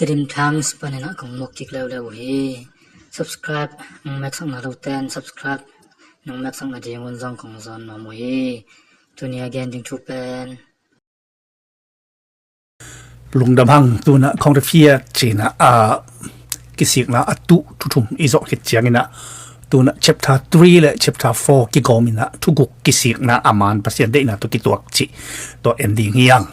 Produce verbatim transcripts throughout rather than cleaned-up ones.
Tedim Times panin ah kong muak kik leuleu uh hi. Subscribe nong meksakna loten subscribe nong meksak nadingun zong kong zawn nuam uh hi. Tuni a gen ding thu pen Lungdam hang. Tuna kong refia cina a kisikna a tuh thu thum i zawh khit ciangina, tuna chapter three le chapter four kigawmina thuguk kisikna a man Pasian deihna tawh kituak cih tawh en ding hi hang.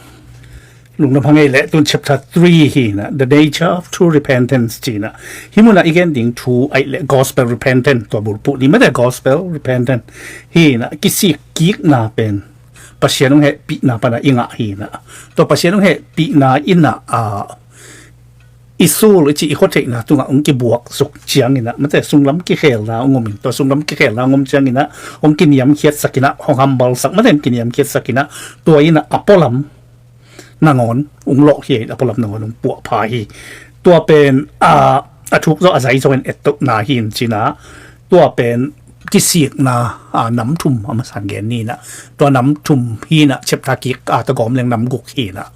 Lungdam hang ei le tun chapter three hina, the nature of true repentance cina. Hi muna i gen ding thu aih le gospel repentance, tua bulphuh ni mate, gospel repentance hina, kisik kikna pen Pasian hong hehpihna pana i ngah hina. Tua Pasian hong hehpihna ina a i sul i ci i khuatheihna tungah hong kibuak suk ciangina, mate, sunglam kikhelna hong om in, tua sunglam kikhelna hong om ciangina hong kiniamkhiatsakina, hong hambalsak, mate, hong kiniamkhiatsakina, tua ina a pualam nangawn hong lawh hi, a pualam nangawn hong puahpha hi. Tua pen a, a thuk zawh a zai zawh in ettohna hi in cina, tua pen kisikna a nam thum a masan gen nina, tua nam thum hina, chapter kik a tawh gawm leng nam guk hina.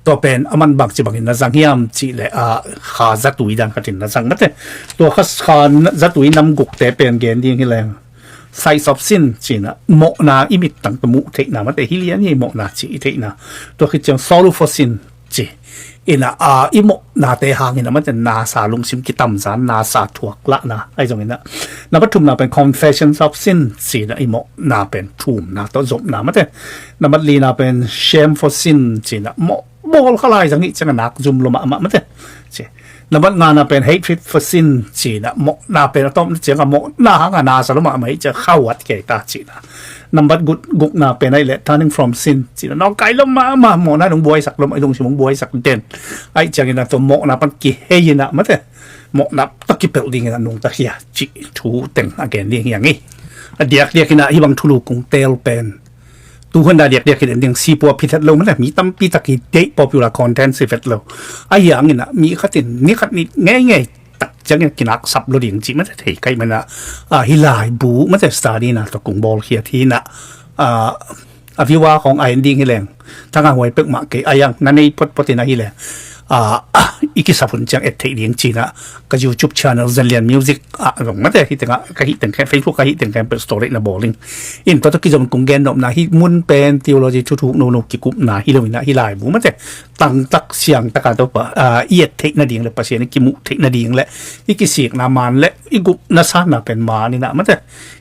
Tua pen a man bangci bangin na zang hiam cih le a kha zatui dan khatin na zang mate. Tua kha, kha zatui nam gukte pen gen ding hi leng, sight of sin cina, mawhna i mittang tawh muh theihna mate, hi lian hi mawhna ci i theihna. Tua khit ciang sorrow for sin ci ina a i mawhnate hangina mate, nasa lungsim kitamzan, nasa thuaklahna ahi zongina. Nambat thumna pen confessions of sin cina, i mawhna pen thumna tawh zopna mate. Nambat lina pen shame for sin cina, mawh bawl kha lai zang hi cianga nak zum lo mahmah mate. Ci. Nambat ngana pen hatred for sin cina, mawhna pen a tawpna cianga mawhna hanga nasa lo mahmah hi cianga khahuat kei ta cina. Nambat guk, gukna pen aih le turning from sin cina, nawngkai lo mahmah, mawhna dong buaisak lo mah, i lungsim hong buaisak den. Aih ciangina tua mawhna pan kihei ina mate, mawhna tawh kipelh dingina nungta khia cih thu teng a gen ding hi hang hi. A diakdiakina hibang thulu kong teel pen tu hun dah diakdiak in en ding, sipua phithet lo mate, mi tampi tak hi deih, popular content si vet lo. Ahi hangina mi khatin ni khat ni ngeingei tak ciangin kinaksap lo ding cih mate, thei kaih mana, a, hi laibu mate, study na tawh kong bawlkhiat hina, a, a viewer khong a en ding hi leng thanga huai pek mah kei, a yang na nei potpot ina hi leng, a, i kisap hun ciang et theih ding cina ka YouTube channel Zen Lian Music a zong mate, hi tenga ka hih teng khen, Facebook ka hih teng khen pek story na bawling. In tua tawh kizom kong gen nopna hi mun pen theology thuthuk nono kikupna hi lo ina, hi laibu mate, tangtak siangtaka Topa, a, i et theih nading le Pasian i kimuh theih nading le i kisikna man le i gupna sanna pen man ina mate.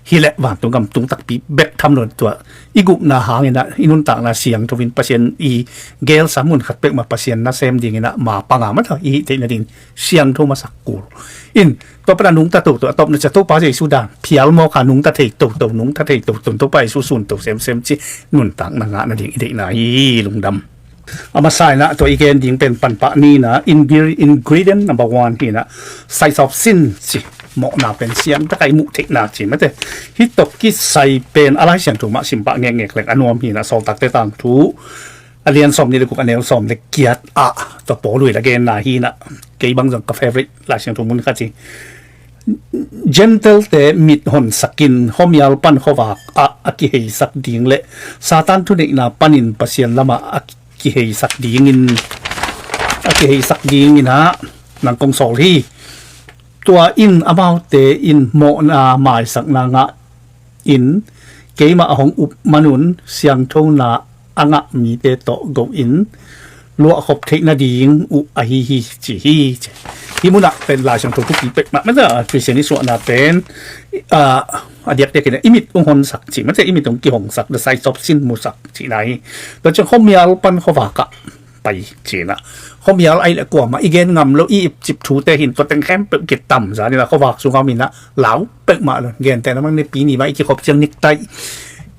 Hi le vantung gam tung takpi bek tham lo tua i gupna hangina i nuntakna siangtho in Pasian i gelsa mun khat pek mah Pasian nasem dingina ma panga mata i hih theih nading siangtho masak kul. In tua pana nungta toto, a tawpna cia Topa Jesu dan phial mawka nungta thei toto, nungta thei toto, Topa Jesu sun to semsem ci nuntakna ngah nading i deihna hi. Lungdam. A masa ina tua i gen ding pen panpah nina, ingre-, ingredient number one hina, sight of sin ci, mawhna pen siangtaka i muh theihna ci mate. Hih tawh kisai pen a Lai Siangtho mah simpah ngekngek lek a nuam hina, Sawltakte tangthu a lian sawm nih le guk a neu sawm le giat ah tua Paul in a genna hina, kei bang zong ka favorite Lai Siangtho mun khat hi. Gentile-te mit honsakin khuamial pan khuavak ah a kiheisak ding le Satan thuneihna panin Pasian lamah a kiheisak dingin, a kiheisak dingin ah nang kong sawl hi. Tua in amaute in mawhna maisakna ngah in keimah a hong up manun siangthona a ngah mite tawh go in luahkhop theih nading uh ahi hi ci hi ci. Hih munah pen Lai Siangtho thupi pek mah mate, Christian i suahna pen, ah, a diakdiakin i mit hong honsak ci mate, i mit hong kihongsak, the sight of sin musak cihna hi. Tua ciang khuamial pan khuavak ah pai cihna. Khuamial ahih leh kuamah i gen ngam lo, i ipcip thute hin tua teng khempeuh kitamzan inah khuavak sungah om inah lau peuh mah lo. Gentehna bang nipi ni mah i kikhop ciang niktaih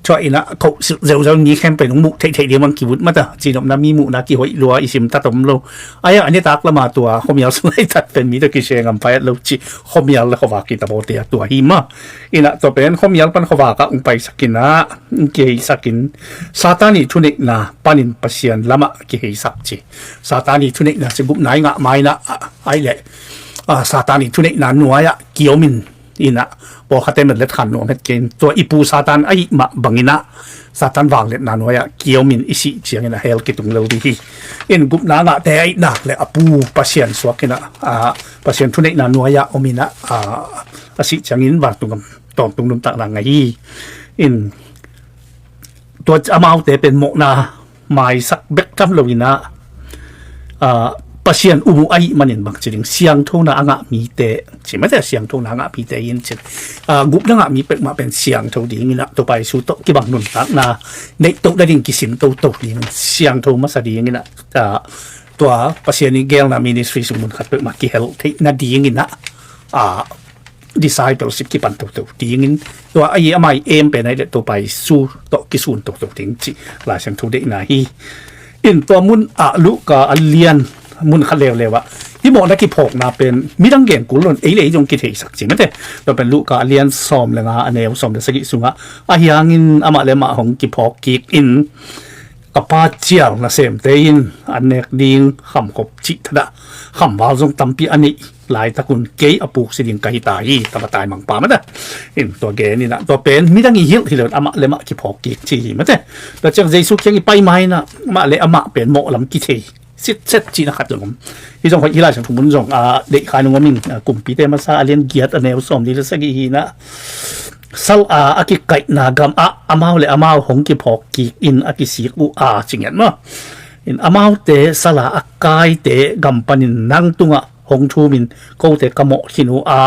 thuah inah khoh silh zeuhzeuh, mi khempeuh in hong muh theihtheih ding bang kivut mata. Cihnopna mi muhna kihoih lua, i simtat om lo. Ahi hang a nitak lama tua khuamial sungah i tat pen mi tawh kishare ngam pha het lo cih khuamial le khuavak kitawpte a tua hi mah. Inah tua pen khuamial pan khuavak ah hong paisak inah kiheisak in Satan ii thuneihna panin Pasian lamah kiheisak ci. Satan ii thuneihna ci, gupna i ngah ma inah, ah, ahih leh, ah, Satan ii thuneihna nuai-ah kiom in, inah pawlkhatte met let khan nuam het kei in, tua i pu Satan ahih mah banginah Satan vangliatna nuai-ah kiomin i sih ciangin a hell kitung lel ding hi. In gupna ngahte ahih nak le a pu Pasian suak inah, a, Pasian thuneihna nuai-ah om inah, a, a sih ciangin vantung gam tawntung nuntakna ngah hi. In tua amaute pen mawhna maisak bek tham lo inah, a, Pasian um uh ahih manin bangci ding siangthona a ngah mite, ci mate, siangthona a ngah mite in cin, a, gupna ngah mi pekmah pen siangtho ding inah Topa Jesu tawh kibang nuntakna neih toh nading kisin toto ding, siangtho masa ding inah, a, tua Pasian i gelna ministry sung mun khat pekmah kihel theih nading inah, a, discipleship kipan toto dingin, tua ahi amah i em pen ahih le Topa Jesu tawh kisun toto ding cih Lai Siangtho deihna hi. In tua mun ah Luka a lian mun khat leuleu ah i mawhna kiphawkna pen midang gen kul lo in ei le ei zong kitheisak ci mate. Tua pen Luka a lian sawm le nga a neu sawm le sagih sungah, ahi hangin amah le amah hong kiphawk kik in, ka Pa cial nasemte in an nek ding khamkhop cih thadah khamval zong tampi a neih laitakun kei a puksi ding ka hita hi, tapa taimangpa mate. In tua gen inah tua pen midang i hilh hi lo in amah le amah kiphawk kik ci hi mate. Tua ciang Jesu kiang i pai ma inah amah le amah pen mawhlam kithei sitset cihna khat zong om. Hi zong hoih hi Lai Siangtho mun zong, a, deih khai nung om in, a, Kumpite Masa a lian giat a neu sawm li le sagih hi inah, sal a a kikaihna gam ah amau le amau hong kiphawk kik in a kisik uh a ci ngiat maw. In amaute sal a a kaite gam panin nang tungah hong thumin kote ka mawh khin uh a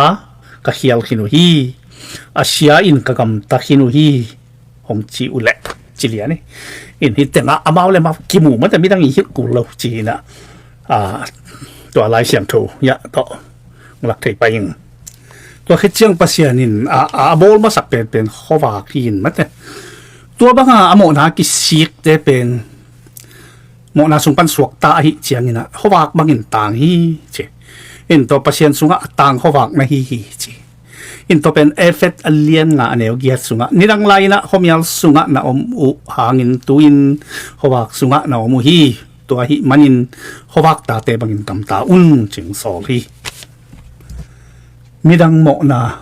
ka khial khin uh hi. A sia in ka gamta khin uh hi, hong ci uh leh ci lian hi. In hi tengah amau le amau kimu mate, midang i hilh kul lo ci inah, a, tua Lai Siangtho iah tawh lak thei pai ing. Tua khit ciang Pasian in a, a, a bawl masak penpen khuavak hi in mate. Tua banga a mawhna kisikte pen mawhna sung pan suakta ahih ciang inah khuavak bangin tang hi ci. In tua Pasian sungah a tang khuavak na hi hi ci. In tua pen Efet a lian nga a neu giat sungah, nidang lai inah khuamial sungah na om uh hangin tu-in khuavak sungah na om uh hi. Tua ahih manin khuavak tate bangin gamta un cing sawl hi. Midang mawhna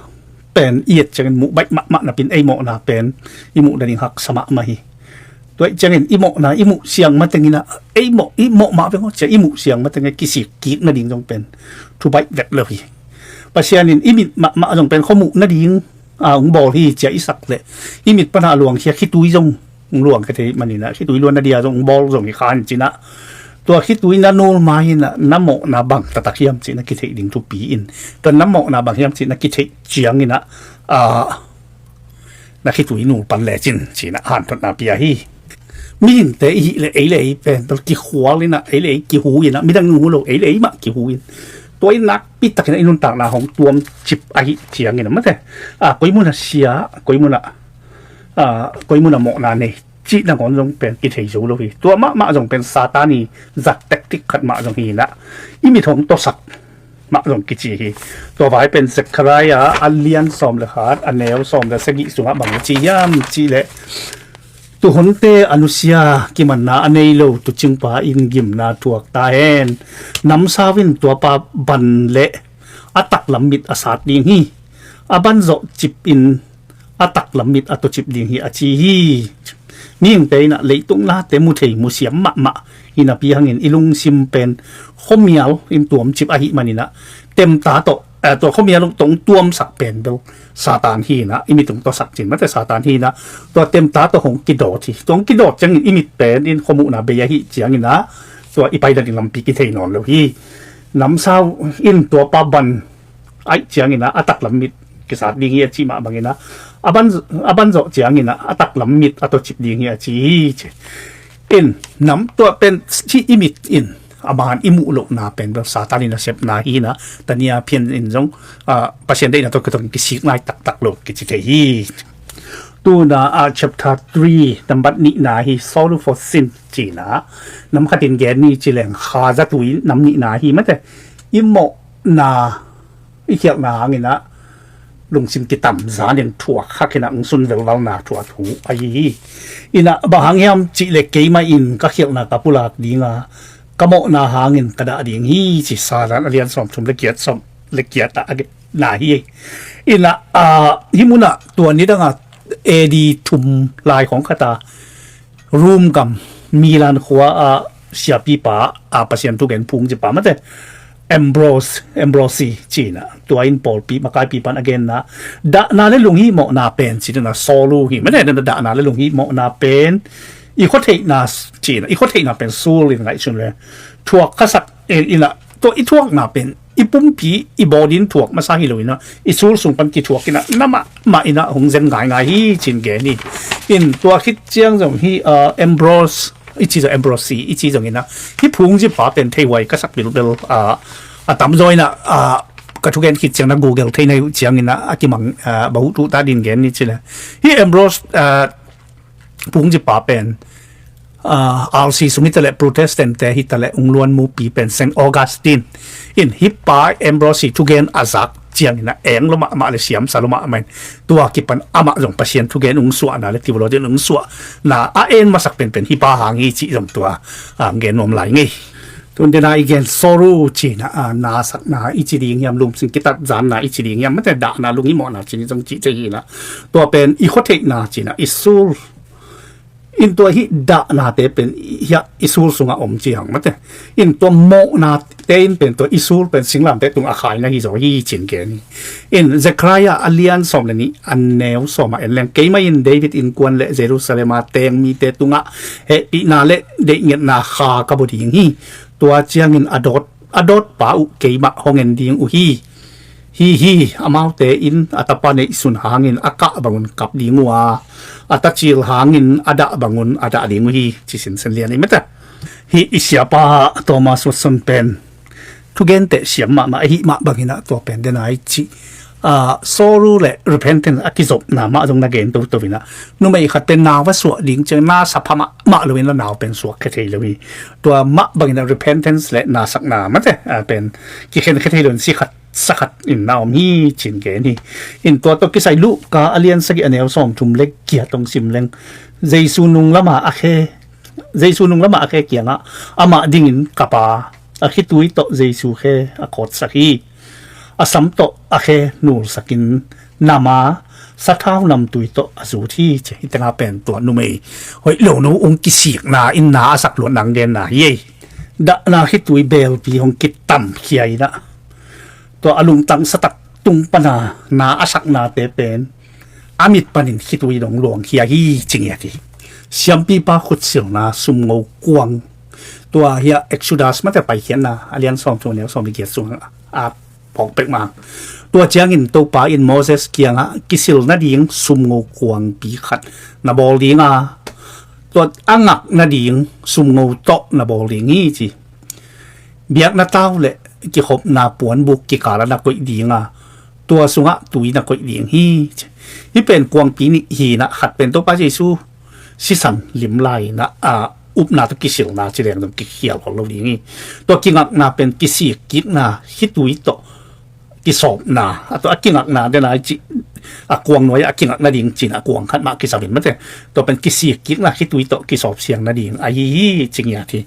pen i et ciangin muh baih mahmah napin ei mawhna pen i muh nading haksa mahmah hi. Tua ahih ciangin i mawhna i muh siang mateng inah ei mawh, i mawh mah veng aw cia i muh siang mateng a kisik kik nading zong pen thu baih vet lo hi. Pasian in i mit mahmah zong pen khuamuh nading, a, hong bawl hi cia i sak leh i mit pana a luangkhia khitui zong hong luangkhia thei maninah khitui luan nadia zong hong bawl zong hi khan cinah, tua khitui na nul ma inah na mawhna bang taktak hiam cih na kitheih ding thupi in, tua na mawhna bang hiam cih na kitheih ciang inah, a, na khitui nul pan lecin cinah hanthotna pia hi. Mihingte i hih le ei le ei pen bel kikhual inah ei le ei kihu inah midang nung hu lo ei le ei mah kihu in, tua in nakpi takin a i nuntakna hong tuam cip ahih ciangin a mate, a, koi mun a sia, koi mun a, a, koi mun a mawhna nei cih nangawn zong pen kithei zo lo hi. Tua mahmah zong pen Satan i zat tactic khat mah zong hi inah i mit hong tawsak mah zong kici hi. Tua vai pen Zekhariah a lian sawm le khat a neu sawm le sagih sungah bang ci hiam cih leh, tuhonte a nusia kimanna a nei lo tuucingpa in gimna thuak ta hen. Namsau in tuapa ban le a taklam mit a sat ding hi. A ban zawh cip in a taklam mit a tawcip ding hi a ci hi. Mihingte inah leitung nate mu thei mu siam mahmah hi napi hangin i lungsim pen khuamial in tuamcip ahih maninah temta tawh, eh, tua khuamial tawh hong tuamsak pen bel Satan hi inah i mit hong tawsak cin mate Satan hi inah tua temta tawh hong kidawt hi. Tua hong kidawt ciangin i mit pen in khuamuhna bei ahih cianginah tua i paidan i lampi kithei nawn lo hi. Namsau in tuapa ban ahih cianginah a taklam mit kisat ding hi a cih mah banginah a ban, a ban zawh cianginah a taklam mit a tawcip ding hi a ci hi ci. In nam tua pen cih i mit in a man i muh lohna pen bel Satan in a sepna hi inah tania phian in zong, a, Pasian deihna tawh kitawh kisik nai taktak lo kici thei hi. Tuna a chapter three nambat nihna hi, Sorrow for Sin cina nam khatin gen ni ci leng kha zatui nam nihna hi mate. I mawhna i khialhna hanginah lungsim kitam zanin thuak khakinah hong sun velvalna thuak thu ahi hi. Inah bang hang hiam cih le keimah in ka khialhna ka pulak dinga ka mawhna hangin ka dah ding hi ci Satan a lian sawm thum le kiat sawm le kiat ah a gen na hi. Ina, ah, hih munah tua nidanga A D thum lai khawng khata Rome gam Milan khua ah siapipa, ah, Pasian thugen phungzipa mate Ambrose, Ambrose cina tua in pawlpi makaipi pan a genna dahna le lunghihmawhna pen cina solu hi mate dahna le lunghihmawhna pen i khuatheihna cina i khuatheihna pen sul in ngaihsun le thuak khasak ina tua i thuakna pen i pumpi i bawdin thuak masa hi lo ina i sul sung pan kithuak ina na mahmah ina hong zen ngaingai hi cin gen hi. In tua khit ciang zong hi, ah, Ambrose i ci zong Ambrose i ci zong ina hi phungzipa pen theihuai ka sak bilbel, ah, a tamzaw ina, ah, ka thugen khit ciang na Google thei na hi uh ciang ina a kimang, ah, bahutu ta din gen ni cina hi Ambrose, ah, phungzipa pen, ah, R C sung hitaleh Protestant te hitaleh ungluan mupi pen Saint Augustine in hi pa Ambrose thugen a zak ciang ina eng lo mahmah le siamsa lo mahmah in tua kipan amah zong Pasian thugen ung suahna le theologian ung suahna a en masak penpen hi pa hang hi cih zong tua, ah, gen nuam lai ngei. Tun dena i gen soru cina, ah, nasakna i ci ding hiam, lumsing kitat zanna i ci ding hiam, mate dahna lunghihmawhna cina zong cih thei hina tua pen i khuatheihna cina i sul in tua hi dahnate pen hi a i sul sungah om ci hang mate. In tua mawhnate in pen tua i sul pen singlamte tung a khaina hi zaw hi cin gen hi. In Zechariah a lian sawm le nih a neu sawm a en leng keimah in David innkuan le Jerusalem a teng mite tungah hehpihna le deihngetna kha ka bawl ding hi. Tua ciangin a dawt a dawtpa uh keimah hong en ding uh hi. Hi hi, amaute in a tapa neihsun hangin a kah bangun kap ding uh a, a tacil hangin a dah bangun a dah ding uh hi, ci sinsen lian i mata. Hi i siapa Thomas Watson pen thugente siam mahmah ahi mah bangin ah tua pen dena i ci, ah, sorrow le repentance a kizopna mah zong na gen toto in ah numei khat pen nau va suah ding ciang na sa pha mahmah lo in la nau pen suak khe thei lo hi. Tua mah bangin ah repentance le nasakna mate, ah, pen kikhen khe thei lo in si khat sa khat in na om hi cin gen hi. In tua tawh kisai Luka a lian sagih a neu sawm thum le giat hong sim leng Jesu nung lama a khe, Jesu nung lama a khe kiangah amah dingin kapa a khitui tawh Jesu khe a khawtsak hi. A sam tawh a khe nulsakin nama sathau namtui tawh a zut hi ci. Hitenga pen tua numei hoih lo nu ung kisikna in na a sak luat nang genna hi ei. Dahna khitui belpi hong kitam khia inah tua a lungtang satak tung pana na a saknate pen a mit panin khitui dong luangkhia hi cingiat hi. Siampipa khutsilna sumngo kuang tua hia Exodus mate paikhiatna a lian sawm thu neu sawm i giat sung a phawk pek mang. Tua ciangin Topa in Moses kiangah kisil nading sumngo kuangpi khat na bawl dinga tua a ngak nading sumngo tawh na bawl ding hi ci. Biakna tau le kikhopna puanbuk kikala na koih dinga tua sungah tui na koih ding hi ci. Hi pen kuangpi nih hinah khat pen Topa Jesu sisan lim lai inah a upna tawh kisilna ci leng dong kikhial hol lo ding hi. Tua kingakna pen kisik kikna khitui tawh kisawpna a tua a kingakna dena i ci a kuang nuai a kingakna ding cin a kuang khat mah kisapin mate tua pen kisik kikna khitui tawh kisawp siang nading ahi hi cingiat hi.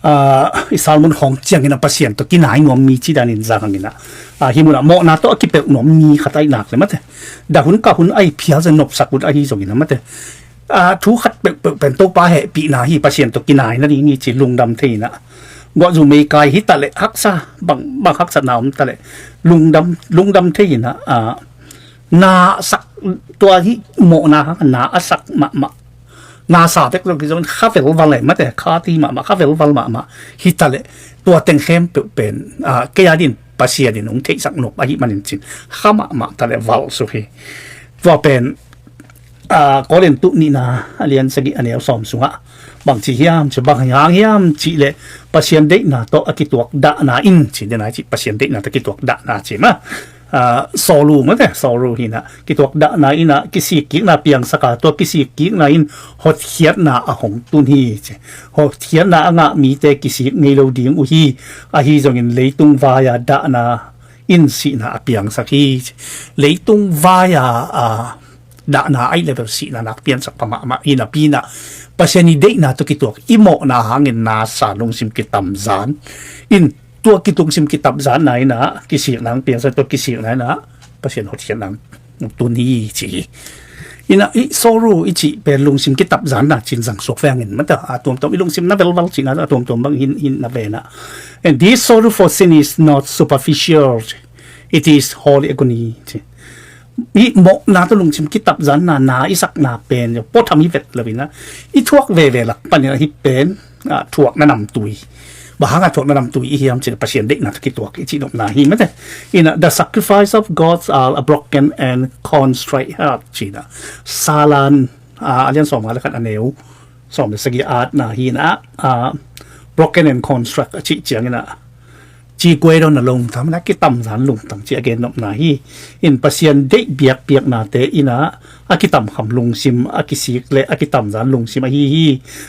Ah, i salmon khawng ciangin a Pasian tawh kinai nuam mi ci danin zang hangin ah, ah, hi munah mawhna tawh a kipeuh nuam mi khat aih nak le mate. Dah hun kah hun aih phial zan nopsak ut ahi zongin a mate. Ah, thu khat peuhpeuh pen Topa hehpihna hi Pasian tawh kinai nading hi ci lungdam thei inah. Guahzu meikai hi taleh haksa bang, bang haksatna om taleh lungdam, lungdam thei inah, ah, na sak tua hi mawhna hang na a sak mahmah. Na sa bek lo kizong kha velval le mate kha ti mahmah kha velval mahmah. Hi taleh tua teng khempeuh pen, ah, kei a din Pasian in hong theihsak nop ahi manin cin kha mahmah taleh val su hi. Tua pen, ah, Korin tuh nihna a lian sagih a neu sawm sungah bang ci hiam ci bang hiang hiam ci le Pasian deihna tawh a kituak dahna in ci dena ci Pasian deihna tawh kituak dahna ci ma. Ah, sawlu mate sawlu hinah kituak dahna inah kisik kikna piangsaka tua kisik kikna in hotkhiatna a hong tun hi ci. Hotkhiatna a ngah mite kisik ngei lo ding uh hi. Ahi zongin leitung vai-a dahna in sihna a piangsak hi ci. Leitung vai-a, ah, dahna aih level sihna nak piansak pha mahmah hi napi inah Pasian i deihna tawh kituak i mawhna hangin nasa lungsim kitamzan in Tua kilungsim kitapzanna in ah kisikna hong piangsak, tua kisikna in ah Pasian hotkhiatna hong tun hi ci hi. In ah i sorrow i cih pen lungsim kitapzanna cih zang suak ve hang in, mate, a tuamtuam i lungsim na velval cihna a tuamtuam bang hi in, hi in na ve in ah. And this sorrow for sin is not superficial, it is holy agony ci. I mawhna tawh lungsim kitapzanna, na i sakna pen pawtham hi vet lo in ah, i thuak veve lak panin ah hih pen, ah, thuakna namtui. Bang hanga thuakna namtui i hiam cih leh Pasian deihna tawh kituak i cih nopna hi, mate. In ah, the sacrifice of God are a broken and contrite heart ci in ah, Salan, ah, a lian sawmnga le khat, a neu sawm le sagih a atna hi in ah, ah, broken and contrite a cih ciangin ah, ci kuai dawn a lungtang, na kitamzan lungtang cih a gen nopna hi. In Pasian deih biakpiaknate in ah a kitamkham lungsim, a kisik le a kitamzan lungsim ahi hi.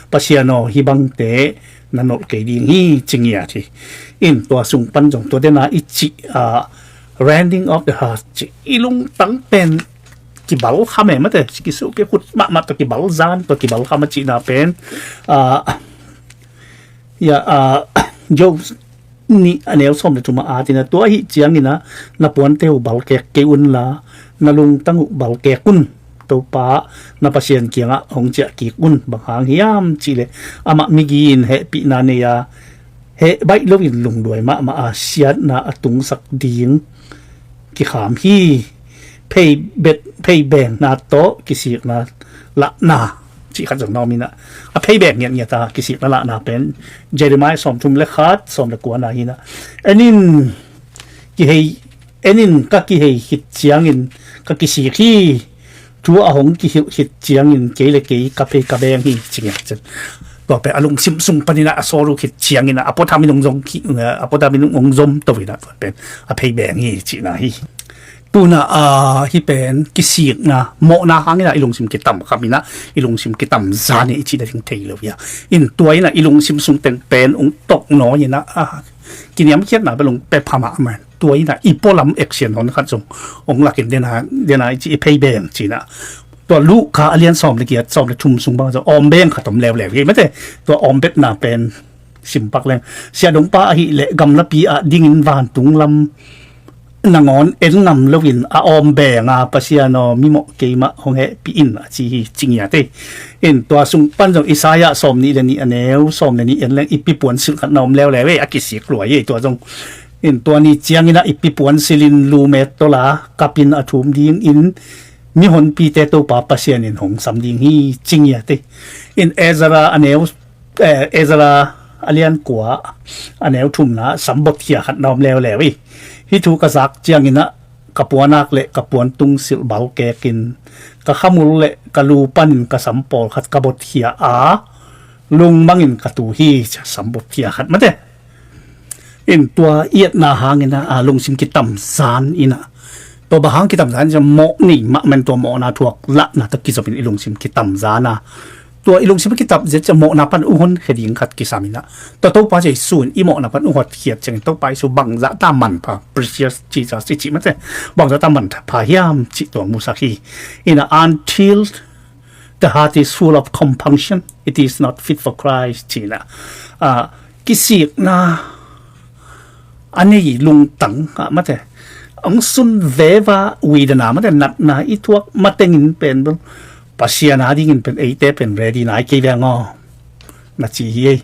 Pasian aw, hih bangte na nolh kei ding hi ci ngiat hi. In tua sung pan zong tua dena i cih, ah, rending of the heart cih, i lungtang pen kibalkham e, mate, kisuh kikhut mahmah tawh kibalzan, tua kibalkham a cihna pen, ah, ya, ah, Job nih a neu sawm le thum a at in ah, tua ahih ciangin ah na puante uh balkek kei un la, na lungtang uh balkek un. Topa na Pasian kiangah hong ciah kik un. Bang hang hiam cih leh amah migi in hehpihna nei a, heh baih loin lungduai mahmah a, siatna a tungsak ding kikham hi. Phei bet, phei bengna tawh kisikna lahna cih khat zong na om in ah, a phei beng ngiatngiat a kisikna lahna pen Jeremiah sawmthum le khat, sawm le kuana hi in ah, en in, kihei, en in, ka kihei khit ciangin ka kisik hi. Thu a hong kihilh khit ciangin kei le kei ka phei ka beng hi ci ngiat cian. Tua pen a lungsim sung panin ah a sorrow khit ciangin ah a pawthamin hong zom, a pawthamin hong zom to in ah tua pen a phei beng hi cihna hi. Tu in ah, ah, hih pen kisikna, mawhna hangin ah i lungsim kitamkham in ah, i lungsim kitamzan hi cih na ding thei lo hi a. In tua in ah i lungsim sung teng pen hong tawk nawn in ah, ah, kiniamkhiatna bel hong pia pha mahmah. Tua in ah i pualam action hon khat zong hong lak in, dena, dena i cih i phei beng ci in ah. Tua Luka a lian sawm le giat, sawm le thum sung bang zong awm beng khat om leuleu hi, mate. Tua awm betna pen sim pak leng, siahdongpa ahih leh gamlapi ah dingin vantung lam nangawn en ngam loin a awm beng a, Pasian aw, mimawh keimah hong hehpih in, a ci hi ci ngiat e. In tua sung pan zong Isaiah sawm nih le nih a neu sawm le nih en leng, i pi puansilh khat na om leuleu e, a kisik lua hi e tua zong. In tua ni ciangin ah i pi puansilh in lu met tawh la, kap in a thum dingin mihonpite Topa Pasian in hong sam ding hi ci ngiat e. In Ezra a neu, eh, Ezra a lian kua, a neu thumna, sam botkhia khat na om leuleu hi. Hih thu ka zak ciangin ah ka puanak le ka puantung silh balkek in, ka khamul le ka lu panin ka sam pawlkhat ka botkhia a, lungmangin ka tu hi, sam botkhia khat, mate. In tua i etna hangin ah, a, lungsim kitamzan in ah. Tua bang hang kitamzan in ah, mawh nei mahmah in, tua mawhna thuak lahna tawh kizomin i lungsim kitamzan a. Tua i lungsim a kitamzan ciang mawhna pan uh honkhia ding khat kisam in ah. Tua Topa Jesu in i mawhna pan uh hotkhiat ciangin Topa Jesu bangzah ta manpha, precious Jesus i cih mate, bangzah ta manpha hiam cih tua musak hi. In ah, until the heart is full of compunction, it is not fit for Christ ci in ah. Ah, kisikna a nei lungtang, ah, mate, hong sun veve a, widana, mate, natna i thuak matengin pen bel Pasian a dingin pen eite pen ready nai kei veng aw, na ci hi ei.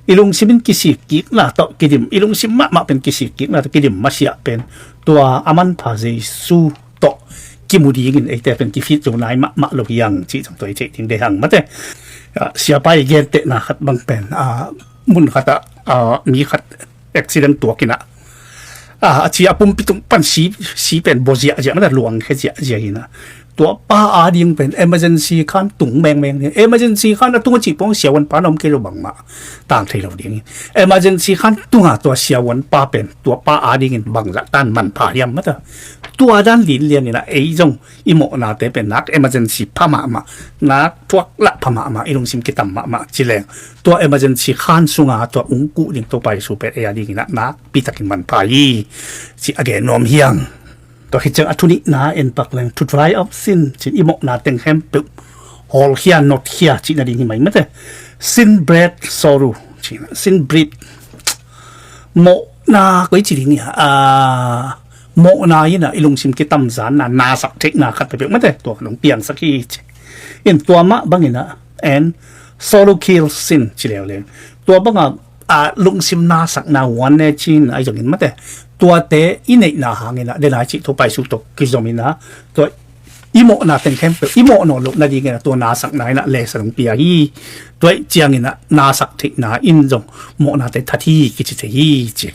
I lungsim in kisik kikna tawh kidim, i lungsim mahmah pen kisik kikna tawh kidim masiah pen tua a manpha Jesu tawh kimu dingin eite pen kifit zo nai mahmah lo hi hang cih zong tua i theih ding deih hang, mate. Ah, siapa i gentehna khat bang pen, ah, mun khat ah, ah, mi khat accident tuak in ah, ah, a ci a, pumpi tung pan si, si pen bua ziahziah, mate, luang khia ziahziah in ah. Tua pa a ding pen emergency khan tung mengmeng ding. Emergency khan a tung a cih pong siavuan pa na om kei lo bangmah tang thei lo ding. Emergency khan tunga tua siavuan pa pen tua pa a dingin bangzah tan manpha hiam, mate. Tua dan linlian in ah ei zong i mawhnate pen nak emergency pha mahmah, nak thuak lah pha mahmah, i lungsim kitam mahmah ci leng, tua emergency khan sunga tua ung kuh ding Topa Jesu pen ei a dingin ah nakpi takin manpha hi ci a gen nuam hi hang. Tua khit ciang a thu nihna en pak leng, to dry up sin ci in, i mawhna teng khempeuh hawlkhia, notkhia cihna ding hi mai, mate. Sin breed sorrow ci in ah, sin breed, mawh na koi ci ding ia, a, mawhna in ah i lungsim kitamzanna, nasak theihna khat peuhpeuh mate, tua khat hong piangsak hi ci. In tua mah bangin ah, and sorrow kills sin ci leuleu. Tua banga, a, lungsim nasakna one ne cin ahi zongin mate, tuate i neihna hangin ah, den a i cih thu paisuk tawh kizom in ah, tua i mawhna teng khempeuh i mawh nawn loh nadingin ah tua nasakna in ah lesson hong pia hi. Tua ih ciangin ah nasak theihna in zong mawhnate that hi kici thei hi ci.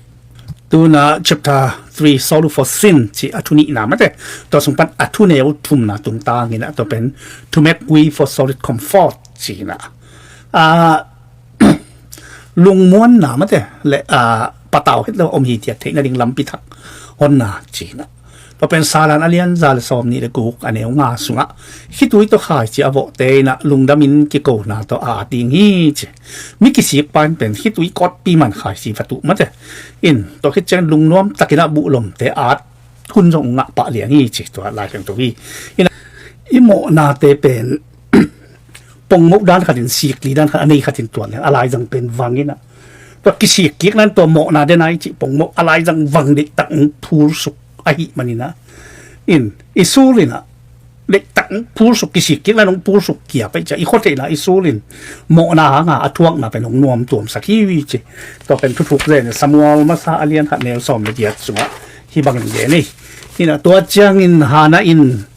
Tuna chapter three, Sorrow for Sin ci a thu nihna mate, tua sung pan a thu neu thumna tungtangin ah tua pen To Make Way for Solid Comfort ci in ah, a, lungmuanna mate le, a, patau het lo om hi tiat theih nading lampi thak honna ci in ah, tua pen Salan a lian za le sawm nih le guk a neu nga sungah khitui tawh khaici a vawhte in ah lungdamin kikona tawh a at ding hi ci. Mi kisik pa in pen khitui kawtpi man khaici va tuh mate. In tua khit ciang lungnuam takin ah buhlomte at hun zong ngah pah liang hi ci tua Lai Siangtho hi. In ah i mawhnate pen pongmoh dan khatin, sikli dan khat a nei khatin tuan le a laizang pen vang in ah, tua kisik kik nan tua mawhna den a i cih pongmoh a laizang vang deihtak hong phulsuk ahih manin ah, in i sul in ah deihtak hong phulsuk, kisik kik nan hong phulsuk kia pai ciah i khuatheihna i sul in mawhna hanga a thuakna pen hong nuam tuamsak hi ci. Tua pen thuthuk zen Samuel masa a lian khat neu sawm le giat sungah hih bangin gen hi. In ah tua ciangin Hannah in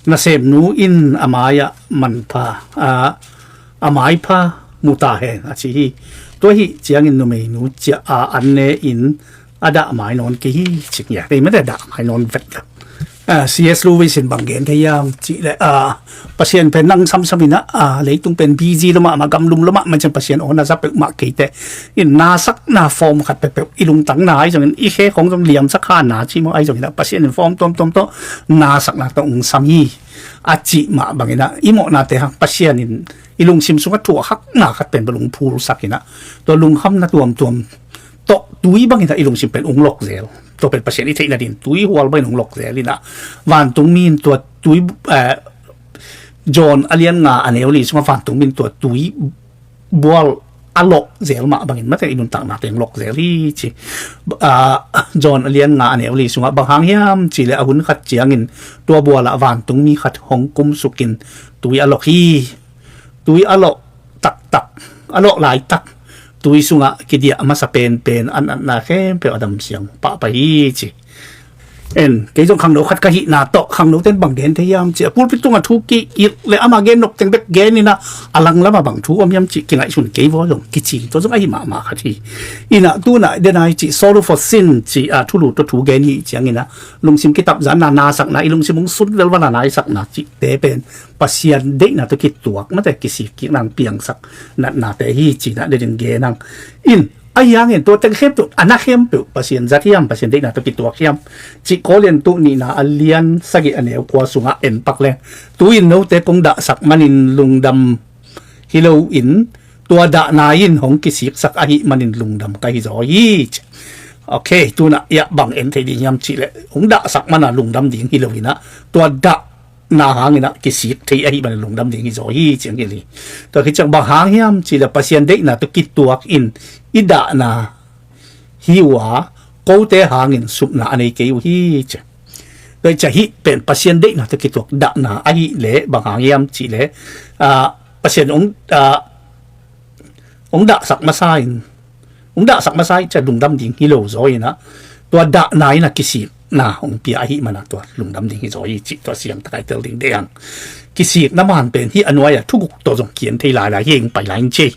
nasemnu in a mai-ah manpha, a, a maipha mu ta hen a ci hi. Tua hih ciangin numeinu ciah a an ne in a dah mai nawn kei hi ci ngia. Ei mate dah mai nawn vet lo. A, C S Lewis in bang gen thei hiam cih leh, a, Pasian pen nang samsam in ah, a, leitung pen busy lua mahmah, gamlum lua mahmah ciang Pasian aw na za peuhmah keite in nasakna form khat peuhpeuh i lungtang na ahi zongin i khe khong zong liamsak kha na ci maw ahi zongin ah Pasian in form tuamtuam tawh nasakna tawh hong sam hi a cih mah bangin ah i mawhnate hang Pasian in i lungsim sungah thuak hakna khat pen bel hong phulsak in ah tua lungkhamna tuamtuam tawh tui bangin ah i lungsim pen hong lok zel. Tua pen Pasian i theih nadin tui hual bangin hong lok zel in ah vantungmi in tua tui, eh, John a lian nga a neu li sungah vantungmi in tua tui bual a lok zel mah bangin mate i nuntakna teng lok zel hi ci. A, John a lian nga a neu li sungah bang hang hiam cih leh a hun khat ciangin tua bual ah vantungmi khat hong kumsukin tui a lok hi. Tui a lok taktak, a lok laitak tui sungah kidiah masa penpen an atna khempeuh a damsiang pahpah hi ci. En, kei zong khangno khat ka hihna tawh khangno ten bang gen thei hiam ci a pulpit tungah thu kikilh le ama gen nop teng bek gen in ah a langlamah bang thu om hiam cih kingaihsun kei vaw zong kici tua zong ahi mahmah khat hi. In ah tuna den a i cih Sorrow for Sin ci a thulu tawh thu gen hi ciangin ah lungsim kitamzanna, nasakna, i lungsim hong sun velval a naisakna cihte pen Pasian deihna tawh kituak mate, kisik kik nang piangsak natnate hi ci-in ah den in gen hang. In, ahi hangin tua teng khempeuh, a na khempeuh Pasian zat hiam, Pasian deihna tawh kituak hiam cih Korintu nihna a lian sagih a neu kua sungah en pak leng, tu-in note kong dahsak manin lungdam hi lo in, tua dahna in hong kisiksak ahih manin lungdam ka hi zaw hi. Ok, tuna ia bang en thei ding hiam cih leh, hong dahsak mana lungdam ding hi lo in ah, tua dahna hangin ah kisik thei ahih manin lungdam ding hi zaw hi ci-in hilh hi. Tua khit ciang bang hang hiam cih leh Pasian deihna tawh kituak in i dahna hi uh a, kote hangin supna a nei kei uh hi ci. Tua ciang hih pen Pasian deihna tawh kituak dahna ahih leh bang hang hiam cih leh, ah, Pasian hong, ah, hong dahsak masa in, hong dahsak masa in ciang lungdam ding hi lo zaw in ah, tua dahna in ah kisikna hong pia ahih manin tua lungdam ding hi zaw hi cih tua siangtho-a i tel ding deih hang. Kisikna man pen hih a nuai-a thuguk tawh zong kigen thei lailai hi, hong pai lai in ci.